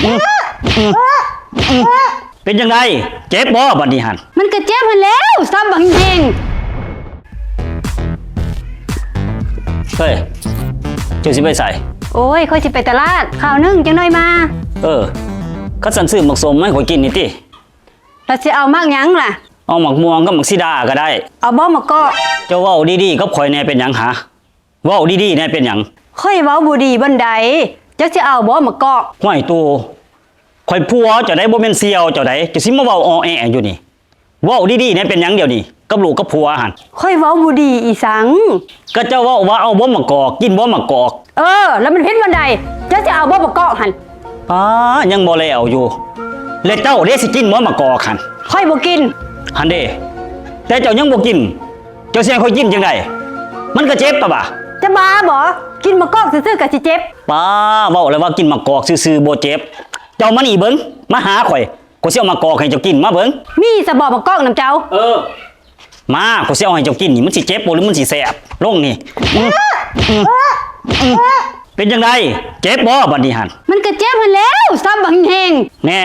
ເປັນຈັ່ງໃດ? ເຈັບບໍ່ບັດນີ້ຫັ້ນ? ມັນກໍເຈັບຫັ້ນແລ້ວ ສັບບັກແຮງ. ເຮີ້ຍ ເຈົ້າຊິໄປໃສ? ໂອ້ຍ ຂ້ອຍຊິໄປຕະຫຼາດ ຄາວໜຶ່ງຈັ່ງໜ້ອຍມາ. ເອີ ຄັນຊັ້ນຊື້ໝາກສົ້ມມາໃຫ້ຂ້ອຍກິນນີ້ຕິ. ແລ້ວຊິເອົາໝາກຫຍັງລະ? ເອົາໝາກມ່ວງກັບໝາກສີດາກໍໄດ້. ເອົາບໍ່ໝາກກອກ? ເຈົ້າເວົ້າດີໆກັບຂ້ອຍແດ່ເປັນຫຍັງຫາ? ເວົ້າດີໆແດ່ເປັນຫຍັງ? ຂ້ອຍເວົ້າບໍ່ດີບ່ອນໃດ? ເຈົ້າຊິເອົາບໍ່ໝາກກອກ? ຫ້ວຍໂຕ ຂ້ອຍຜົວເຈົ້າໃດ໋ ບໍ່ແມ່ນສ່ຽວເຈົ້າໃດ໋ ເຈົ້າຊິມາເວົ້າອໍແອຢູ່ນີ້. ເວົ້າດີໆແດ່ເປັນຫຍັງດຽວນີ້ ກັບລູກກັບຜົວຫັ້ນ? ຂ້ອຍເວົ້າບໍ່ດີອີ່ສັງ? ກໍເຈົ້າເວົ້າວ່າເອົາບໍ່ໝາກກອກ ກິນບໍ່ໝາກກອກ. ເອີ ແລ້ວມັນຜິດບ່ອນໃດ? ເຈົ້າຊິເອົາບໍ່ໝາກກອກຫັ້ນ? ປ້າ ຍັງບໍ່ແລ້ວຢູ່. ແລະເຈົ້າເດ ຊິກິນບໍ່ໝາກກອກຫັ້ນ? ຂ້ອຍບໍ່ກິນ. ຫັ້ນເດ ແຕ່ເຈົ້າຍັງບໍ່ກິນ ເຈົ້າຊິໃຫ້ຂ້ອຍກິນຈັ່ງໃດ? ມັນກໍເຈັບປະບະ. ຈະບ້າບໍ? ກິນໝາກກອກຊື່ໆກໍຊິເຈັບ. ປ້າ ເວົ້າແລ້ວວ່າກິນໝາກກອກຊື່ໆບໍ່ເຈັບ. ເຈົ້າມານີ້ເບິ່ງ ມາຫາຂ້ອຍ ຂ້ອຍຊິເອົາໝາກກອກໃຫ້ເຈົ້າກິນ ມາເບິ່ງ. ມີສະບໍໝາກກອກນຳເຈົ້າ? ເອີ ມາ ຂ້ອຍຊິເອົາໃຫ້ເຈົ້າກິນນີ້ ມັນຊິເຈັບບໍ່ ຫຼືມັນຊິແສບ? ລົງນີ້. ອືມ ອືມ ອືມ ເປັນຈັ່ງໃດ? ເຈັບບໍ່ບັດນີ້ຫັ້ນ? ມັນກໍເຈັບຫັ້ນແລ້ວ ສັບບັກແຮງ. ແນ່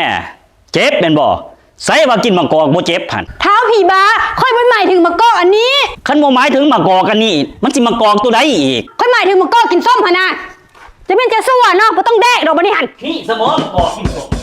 ເຈັບແມ່ນບໍ່? ໃສວ່າກິນໝາກກອກບໍ່ເຈັບຫັ້ນ? ທ້າວຜີບ້າ ຂ້ອຍບໍ່ໄດ້ໝາຍເຖິງໝາກກອກອັນນີ້. ຄັນບໍ່ໝາຍເຖິງໝາກກອກອັນນີ້ ມັນຊິໝາກກອກໂຕໃດອີກ? ຂ້ອຍໝາຍເຖິງໝາກກອກກິນສົ້ມຫັ້ນນະ. ຈະແມ່ນຈະຊົ່ວເນາະ ບໍ່ຕ້ອງແດກດອກບັດນີ້ຫັ້ນ. ນີ້ສະບໍໝາກກອກກິນສົ້ມ.